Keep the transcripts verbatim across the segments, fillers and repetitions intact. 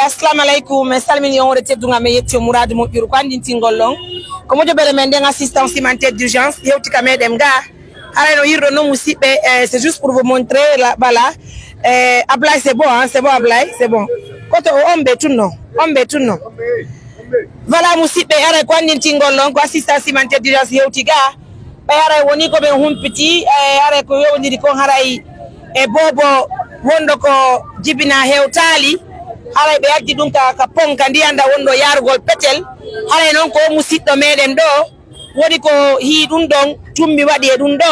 Assalamu aleykum, mi salmini on wonde teddungal men, yetti on muraadu moƴƴuru ko anndintingol on. Ko moƴƴere men nden assistance humanitaire d'urgence yewti ka meɗen ga. Haray no yiruɗon non musiɓɓe, eh, c'est juste pour vous montrer la, voilà. Eh, Ablaye, c'est bon, hein, c'est bon, Ablaye, c'est bon. Koto o ombe tunno, ombe tunno. Voilà, musiɓɓe, haray ko anndintingol on ko assistance humanitaire d'urgence yewti ga. Ɓe haray woni ko ɓen humpiti, eh, haray ko yowndiri kon haray e boobo wonɗo ko jibina hewtaali. Haray ɓe addi ɗum ka, ka pon, ka ndiyan ɗan wonɗo yaarugol petel. Haray non ko musiɗɗo meɗen ɗo woni ko hii ɗum ɗon, tumbi waɗi e ɗum ɗo.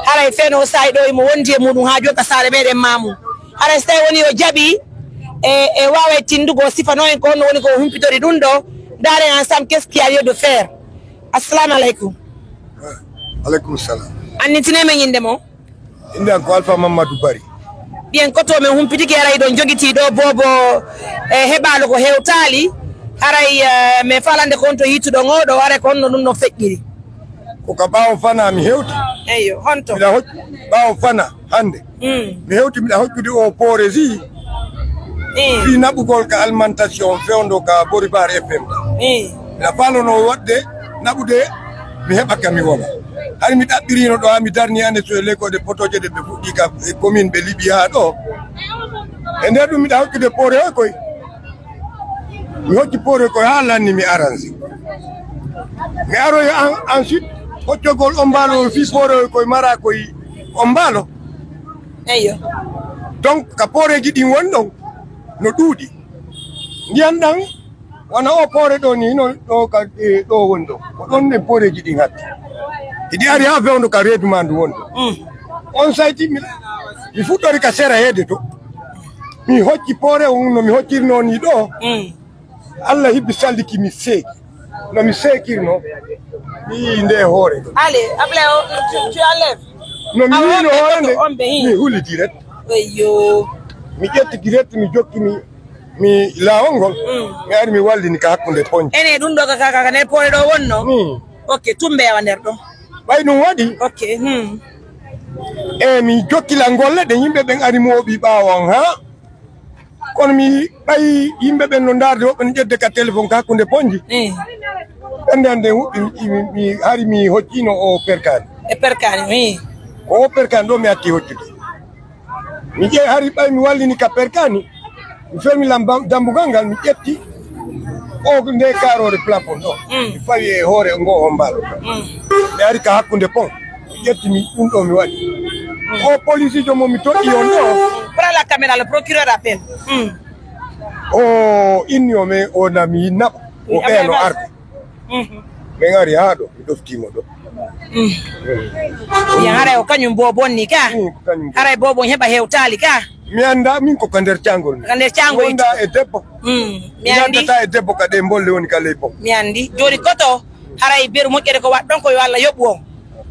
Haray feno saa'i ɗo imo wondi e muɗum haa jooni ka saare meɗen Maamu. Haray so tawi woni o jaɓi, e, e waaway tindugol sifanoo en ko honno woni ko o humpitori ɗum ɗo. Ndaaren ensemble qu'est-ce qu'il y a lieu de faire. Assalamu aleykum. Aleykum salam. Anndintinee men innde mon. Innde an ko Alpha Mamadou Bari. Bien, koto men humpitike, haray hiɗon jogitii ɗo boobo, eh, heɓaali ko hewtaali. Haray, eh, men faalaa annde ko honto hiituɗon oo ɗoo, haray ko honno ɗum ɗon feƴƴiri? Ko ka ɓaawo fanaa mi hewti. Eyyo, honto? Miɗa hocci ɓaawo fanaa hannde. Mm. Mi hewti miɗa hoccude oo poore si. Mm. Fii naɓugol ka alimentation fewndo ka Boribar F M. Mm. Miɗa faalonoo waɗde naɓude, mi heɓa ka mi woma. Hari mi ɗaɓɓiriino ɗo, haa mi darni ande so e lekkoode potooje ɗe ɓe fuɗɗi ka e commune ɓe liɓi haa ɗo. E nder ɗum miɗa hoccude poore o koy. Mi hocci poore o koy haa lanni mi aransi. Mi aroyi en, ensuite, hoccogol ombaalo on fii poore o koy mara koy ombaalo. Eyyo. Donc, ka pooreeji ɗin woni ɗon, no ɗuuɗi. Ndiyan ɗan, wano oo poore ɗoo nii, no ɗoo ka, e, ɗoo woni ɗoo. Ko ɗon ɗen pooreeji ɗin hatti. Hiɗi ari haa fewndo ka reedu maa ndu woni ɗoo. Mm. On sayti mi, mi fuɗɗori ka sera heede to. Mi hocci poore on no mi hoccirnoo nii ɗoo. Mm. Alla hibbi salliki mi seeki. No mi seekirnoo, mi yii ndee hoore. Allez, Ablaye, tu, tu enlèves. No mi yiino hoore nde, mi huli direct. Eyyo. Mi ƴetti direct, mi jokki mi, mi laawol ngol. Mm. Mi ari mi wallini ka hakkunde ponji. Ene ɗum ɗo ka, ka, ka, ka nder poore ɗo wonno? Mm. Ok, tumbe yawa nder ɗo. Ɓay ɗum waɗi. Ok, hmm. E mi jokkila golle ɗe yimɓe ɓen ari mooɓi ɓaawo an, haa? Kono mi ɓay yimɓe ɓen no ndaarde, woɓɓe no ƴedde ka téléphone ka hakkunde ponji. Eh. Ɓen nde hannde huɓɓi, mi, mi, mi, hari mi hoccino o perkani. E perkani, eh. Ko o perkani ɗo mi atti hoccude. Mi ƴe-, hari ɓay mi wallini ka perkani, mi fermi lam-, dambugal ngal, mi ƴetti o nde karoore plafond ɗo. Mm. Mi fawi e hoore ngo o mbal. Mm. Mi ari ka hakkunde pon. Ƴetti mi ɗum ɗo mi waɗi. O polisiijo mo mi toɗɗi on ɗo. Prends la caméra, le procureur appelle. Hmm. O inni o me, o na mi naɓa. O ɓeeno arde. Mhm. Min ari haa ɗo, mi ɗoftii mo ɗo. Hmm. Yan haray o kañum bo bonni ka. Hmm, ko kañum. Haray bo bon heɓa hewtaali ka. Mi annda, min ko ka nder caangol mi. Ka nder caangol wonda e debbo. Hmm. Mi anndi. Nantata e debbo ka ɗe bolle woni ka ley pon. Mi anndi. Jooni koto, haray beru moƴƴere ko waɗɗon ko yo Allah yoɓu on.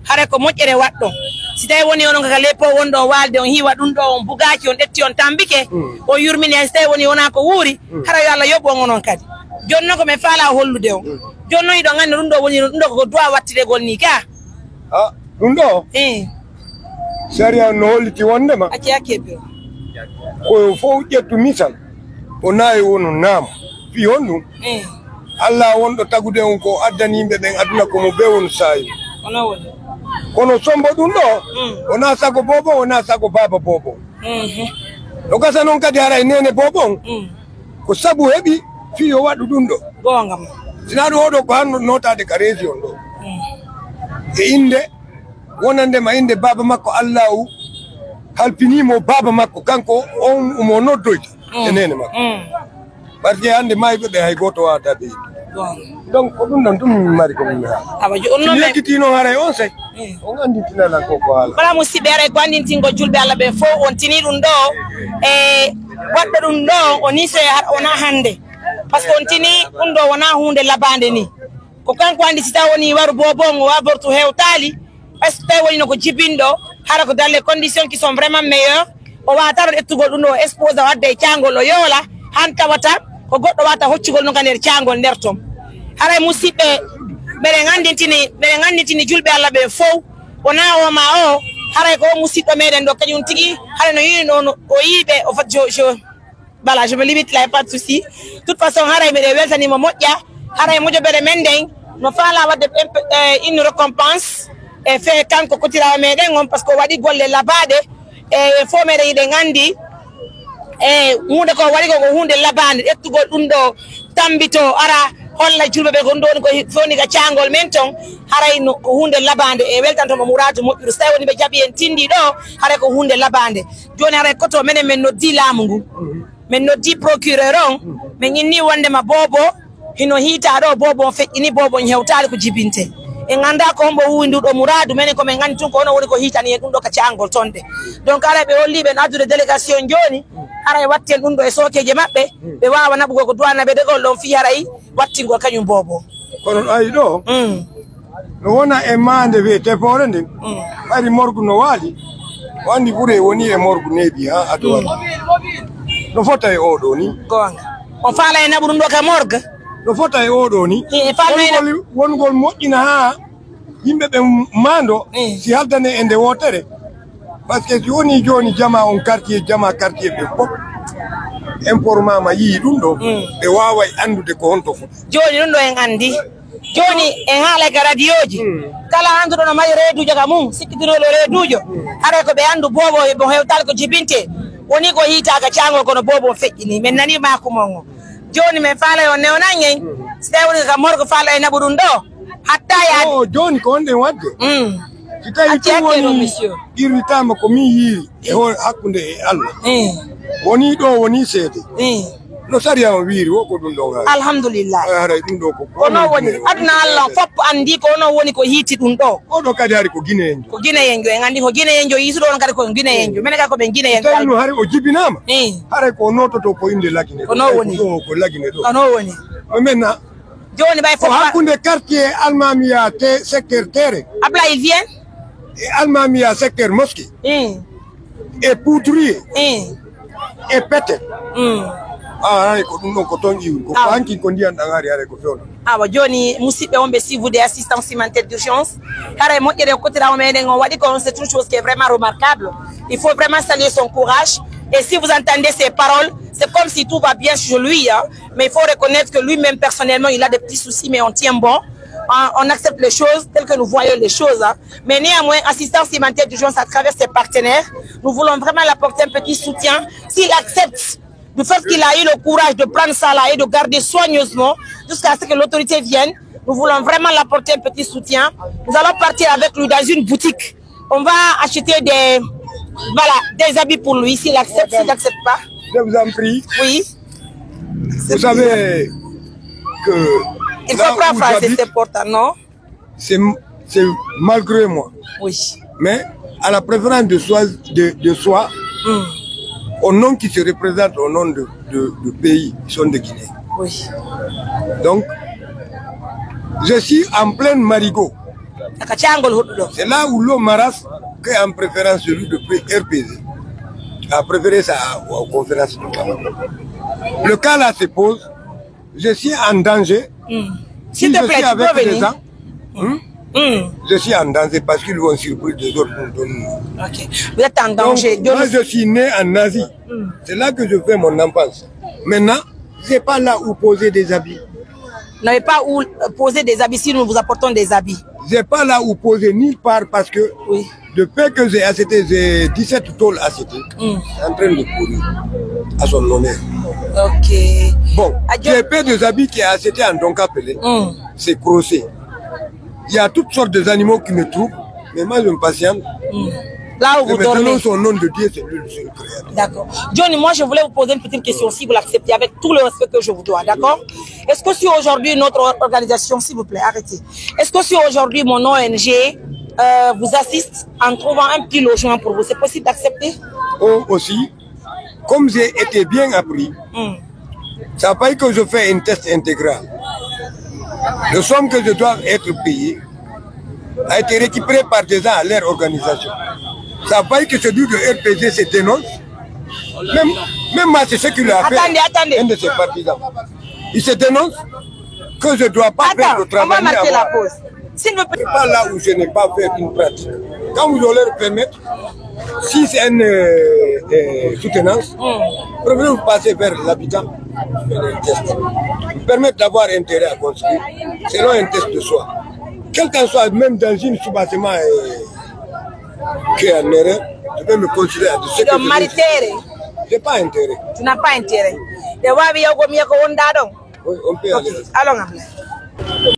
Haray ko moƴƴere waɗɗon. Si tawi woni onon ka ley pon wonɗo on waalde on hiiwa ɗum ɗo on bugaaki on ƴetti on tambike, mm, on yurmini hay si tawi woni wonaa ko wuuri, mm, haray yo Allah yoɓu on onon kadi. Jooni non ko men faalaa hollude on. Mm. Jooni non hiɗon anndi ɗum ɗo woni ɗum ɗo ko duwaa wattiregol nii ka. Ah, ɗum ɗo? Eh. Sariya no holliti wondema. Acce, acce, bro. Ko yo fow ƴettu misal. O naayi wonu naam. Fii honɗum? Eh. Allah wonɗo tagude on ko addani yimɓe ɓen aduna ko mo be wonu saayi. Kono woni. Kono sombo ɗum ɗo, mm, wonaa sago boobo, wonaa sago baaba boobo. Mhm. No gasa non kadi haray neene boobo on. Mm. Ko sabu heɓi fii yo waɗu ɗum ɗo. Goonga ma. Sinaa ɗum oɗo ko hanno nootaade ka région ɗo. Mm. E innde, wonande ma innde baaba makko Allahu halfinii mo baaba makko, kanko on mo noddoyta, mm, e neene makko. Mm. Parce que hannde maayɓe ɓe hay gooto waawataa ɓe ittude. Goonga. Donc, ko ɗum ɗon ɗum min mari ko min haala. Awa, jooni non si mi men yejjitii noon haray on sey. Eh. On anndintinana ko ko haala. Kala musiɓɓe, haray ko anndintingol julɓe Allah ɓen fow, on tinii ɗum ɗo, e waɗɗo ɗum ɗo, o nii se har-, wonaa hannde. Parce que on tinii ɗum ɗo wonaa huunde labaande nii. Ko kanko anndi si taw woni waru boobo on, o avortu hewtaali, est-ce que tawi woni no ko jibinɗo, hara ko dans les conditions qui sont vraiment meilleures, o waawata ɗo ƴettugol ɗum ɗo, o exposa, o adda e caangol, o yoola, han tawata ko goɗɗo waawata hoccugol ɗum ka nder caangol nder ton. Haray musiɓɓe, meɗen anndintini, meɗen anndintini julɓe Allah ɓen fow, wonaa o ma o, haray ko o musiɗɗo meɗen ɗo, kañum tigi, haray no yiino, no o yiiɓe, o fat jo, jo, Voilà, je me limite là, pas de souci. De toute façon, haray miɗo weltanii mo moƴƴa, haray mojobere men nden, no faalaa waɗde imp-, eh, une récompense, e fee kanko kotiraawo meɗen on, parce que o waɗi golle labaaɗe, e fof meɗen hiɗen anndi, e huunde ko waɗi ko, ko huunde labaande, ƴettugol ɗum ɗo, tambito, ara, holla julɓe ɓe ko ɗum ɗo woni ko hi-, fewni ka caangol men ton, haray no, ko huunde labaande, e weltanto mo muraadu moƴƴuru. So tawi woni ɓe jaɓi en tindi ɗo, haray ko huunde labaande. Jooni haray koto menen men noddi laamu ngu. Min noddi procureur on, min inni wondema boobo hino hiitaa ɗo, boobo on feƴƴini, boobo on hewtaali ko jibinte. En anndaa ko hombo huuwi ndu ɗo muraadu, menen ko min anndi tun ko onon woni ko hiitani en ɗum ɗo ka caangol tonde. Donc, haray ɓe holli ɓen addude délégation jooni, haray watten ɗum ɗo e sookeeje maɓɓe, ɓe waawa naɓugol ko duwana ɓe degol ɗon fii haray wattingol kañum boobo. Kono ɗayi ɗo, mm, no wona e maande wiyetee Foore nden. Mm. Ɓayri morgue no waali. O anndi ɓure woni e morgue neeɓi, ha, adowal. Mm. No fota e oo ɗoo ni. Goonga. O faala e naɓu ɗum ɗo ka morgue? No fota e oo ɗoo ni. E, e faala e wongol, wongol moƴƴina ha yimɓe ɓe maando, mm, si haldane e nde wootere. Parce que si woni jooni jama on quartier, jama quartier ɓe fof informaama yii ɗum ɗo, mm, ɓe waaway anndude ko honto foti. Jooni ɗum ɗo en anndi. Jooni en haalay ka radiyooji. Mm. Kala annduɗo no mari reeduujo ka mum, sikkitinooɗo reeduujo, mm, haray ko ɓe anndu boobo e mo hewtaali ko jibinte. Woni ko hiitaa ka caangol kono boobo on feƴƴini. Men nanii maaku mon on. Jooni men faalay on newnan en. Mm. Si tawi woni ka morgue faalay naɓu ɗum ɗo. Hatta yaade. Oh, jooni ko honɗen waɗde? Mm. Si tawi ɗum woni irritaama ko min yiiri e hoore hakkunde e Allah. Eh. Woni ɗo woni seede. Eh. No sariya on wiiri wo ko ɗum ɗon haali. Alhamdulillah. Haray ɗum ɗo ko ko non woni. Aduna Allah fof anndi ko onon woni ko hiiti ɗum ɗo. Oɗo kadi hari ko Gineyenjo. Ko Gineyenjo, en anndi ko Gineyenjo, yiisuɗo on kadi ko Gineyenjo. Menen kadi ko ɓen Gineyenjo. Tawi no hari o jibinaama. Eh. Haray ko o nototo ko innde Lagine. Ko non woni. Ko Lagine ɗo. Ko non woni. Ko men na Jooni ɓay ko fof hakkunde quartier Almamiya te secteur Tere. Ablaye, il vient. E Almamiya secteur mosquée. Mm. E Poudrier. Mm. E Pete. Mm. Ah, haray ko ɗum ɗon ko toon iwri. Ko hankin ko ndiyan ɗan ari, haray ko fewndo. Awa, jooni, musidɓe wonɓe suivre des assistances humanitaires d'urgence. Haray moƴƴere ko kotiraawo meɗen on waɗi ko, c'est une chose qui est vraiment remarquable. Il faut vraiment saluer son courage. Et si vous entendez ces paroles, c'est comme si tout va bien chez lui, hein. Mais il faut reconnaître que lui-même, personnellement, il a des petits soucis, mais on tient bon. On, on accepte les choses telles que nous voyons les choses, hein. Mais néanmoins, assistance humanitaire d'urgence à travers ses partenaires, nous voulons vraiment l'apporter un petit soutien. S'il accepte, du fait qu'il a eu le courage de prendre ça là et de garder soigneusement jusqu'à ce que l'autorité vienne, nous voulons vraiment l'apporter un petit soutien. Nous allons partir avec lui dans une boutique. On va acheter des, voilà, des habits pour lui, s'il accepte, s'il n'accepte pas. Je vous en prie. Oui. Vous savez que il faut pas fraser, c'est important, non? C'est, c'est malgré moi. Oui. Mais à la préférence de soi, de, de soi, mm, au nom qui se représente au nom de, de, de pays, qui sont des Guinéens. Oui. Donc, je suis en pleine Marigot. Aka caangol huɗɗo. C'est là où l'eau marasse que en préférence celui de R P G a préféré ça à, aux conférences de Bamako. Le cas là se pose, je suis en danger. Mm. Si je suis avec des gens, hmm? Mm. Je suis en danger parce qu'ils vont surprendre des autres pour donner. Ok. Vous êtes en danger. Donc, moi, je suis né en Asie. Mm. C'est là que je fais mon enfance. Maintenant, c'est pas là où poser des habits. Vous n'avez pas où, euh, poser des habits si nous vous apportons des habits. J'ai pas là où poser nulle part parce que, oui, depuis que j'ai acheté, j'ai dix-sept tôles achetées, mm, en train de pourrir à son honneur. Ok. Bon, ah, j'ai peu des habits qui est acheté en Donka Pelé, mm, c'est crossé. Il y a toutes sortes d'animaux qui me trouvent, mais moi je me patiente. Mm. Là où vous dormez. Son nom de Dieu, c'est lui le seul créateur. D'accord. Johnny, moi je voulais vous poser une petite question, si vous l'acceptez, avec tout le respect que je vous dois, d'accord? Est-ce que si aujourd'hui notre organisation, s'il vous plaît, arrêtez. Est-ce que si aujourd'hui mon O N G, euh, vous assiste en trouvant un petit logement pour vous, c'est possible d'accepter? Oh, aussi, comme j'ai été bien appris, hmm, ça fait que je fais un test intégral. Le somme que je dois être payé a été récupéré par des gens à leur organisation. Ça fait que celui de R P G se dénonce. Même, même moi, c'est ce qu'il a fait. Attendez, attendez. Un de ses partisans. Il se dénonce que je dois pas faire le travail. Attends, on va marquer la pause. S'il vous plaît. C'est pas là où je n'ai pas fait une pratique. Quand vous allez le permettre, si c'est une euh, euh, soutenance, préférez vous passer vers l'habitant, faire un test. Vous permettre d'avoir intérêt à construire selon un test de soi. Quel qu'en soit, même dans une soubassement euh, qui est en erreur, je peux me considérer à ce que Yo mari tere. J'ai pas intérêt. Tu n'as pas intérêt. Yo waawi yawgo mi ko wonda ɗon. Oui, on peut aller. Alon am.